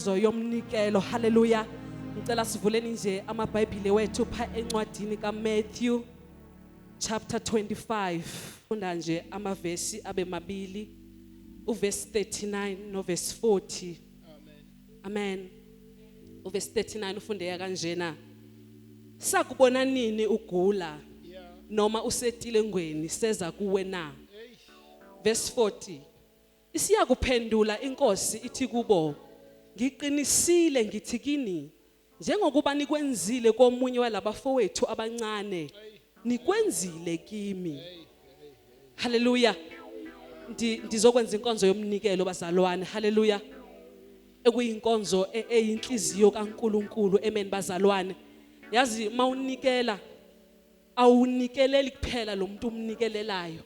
Yomnikelo, haleluya. Ngicela sivuleni nje amaBhayibhile wethu pha encwadini kaMatthew chapter 25. Funda nje amavesi abe mabili, uverse 39 noverse 40. Amen. Uverse 39 ufundeka kanjena: "Sakubona nini ugula noma usetilengweni seza kuwe na?" Verse 40, isiyakuphendula inkosi ithi kubo, "Ngiqinisile ngithi kini, njengokuba nikwenzile komunye walabafowethu abancane, nikwenzile kimi." Haleluya. Ndizokwenza inkonzo yomnikelo, bazalwane, haleluya, ekuyinkonzo eyinhliziyo kaNkuluNkulu. Amen, bazalwane. Yazi, mawunikela, awunikeleli kuphela lo muntu umnikelelayo,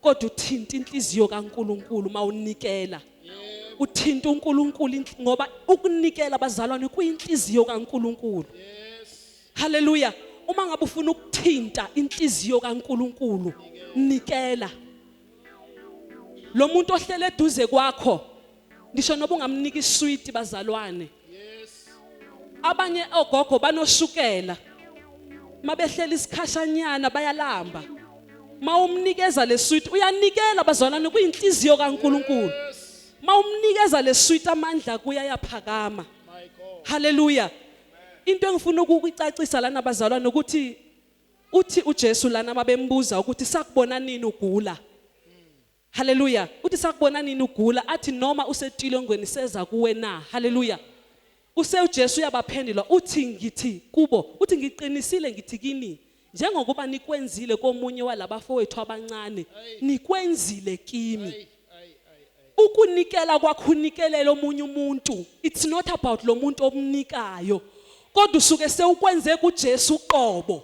kodwa uthinta inhliziyo kaNkuluNkulu. Mawunikela, uthinta uNkulunkulu, ngoba ukunikela, abazalwane, kuyinhliziyo kaNkuluNkulu. Haleluya. Uma ngabe ufuna ukuthinta inhliziyo kaNkuluNkulu, nikela. Lo muntu ohlele eduze kwakho, ngisho noba ungamnika iswiti, bazalwane. Abanye ogogo banoshukela, mabehlela isikhashanyana bayalamba. Mawumnikeza le sweet, uyanikela, bazalwane, kuyinhliziyo kaNkuluNkulu. Mawumnikeza le sweet, amandla kuyayaphakama. Haleluya. Into engifuna ukuyicacisa lana, bazalwane, ukuthi uthi uJesu lana mabembuza ukuthi sakubona nini ugula, haleluya, uthi sakubona nini ugula, athi noma usetilongweni seza kuwe na? Haleluya. Use uJesu uyabaphendula, uthi ngithi kubo, uthi ngiqinisile ngithi kini, njengokuba nikwenzile komunye walabafowethu abancane, nikwenzile kimi. Ukunikela kwakho, unikelela omunye umuntu, it's not about lo muntu omnikayo, kodwa usuke sewukwenze kuJesu uqobo,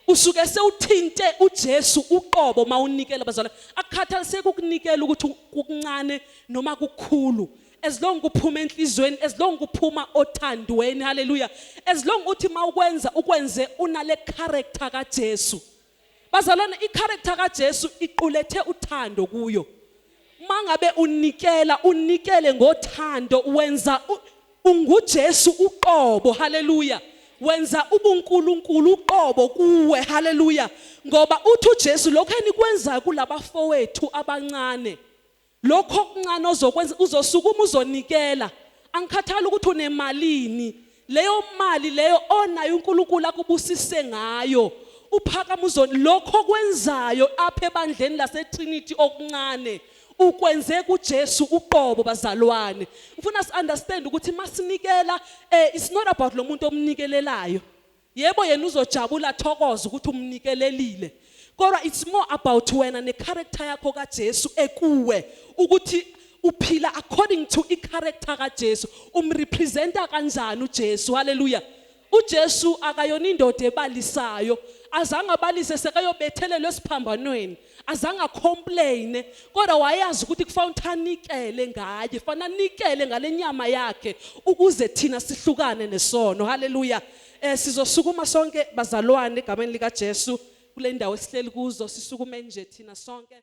usuke sewuthinte uJesu uqobo mawunikela, bazalwane. Akukhathaliseki ukunikela ukuthi kuncane noma kukhulu, as long kuphuma enhlizweni, as long kuphuma othandweni, haleluya, as long uthi mawukwenza ukwenze unale character kaJesu. Bazalwane, icharacter kaJesu iqulethe uthando kuyo. Mangabe unikela, unikele ngothando, wenza unguJesu uqobo, haleluya, wenza ubuNkulunkulu uqobo kuwe, haleluya, ngoba uthi uJesu lokho enikwenza kulabafowethu abancane, lokho okuncane ozokwenza, uzosukuma uzonikela, angikhathali ukuthi unemalini, leyo mali leyo onayo uNkulunkulu akubusise ngayo, uphakama uzo lokho kwenzayo apha ebandleni lase Trinity okuncane, ukwenze kuJesu uqobo. Bazalwane, ufuna si understand ukuthi masinikela, it's not about lo muntu omnikelelayo. Yebo, yena uzojabula, thokoza ukuthi umnikelelile, kodwa it's more about wena necharacter yakho kaJesu ekuwe, ukuthi uphila according to icharacter kaJesu, umrepresenta kanjani uJesu. Haleluya. UJesu akayona indoda ebalisayo, azange abalise sekayobethelelwa esiphambanweni, azange acomplain, kodwa wayazi ukuthi kufanele ukuthi anikele ngaye, fanele anikele ngalenyama yakhe ukuze thina sihlukane nesono. Haleluya. Sizosukuma sonke, bazalwane, egameni lika Jesu, kule ndawo esihleli kuzo, sisukume nje thina sonke.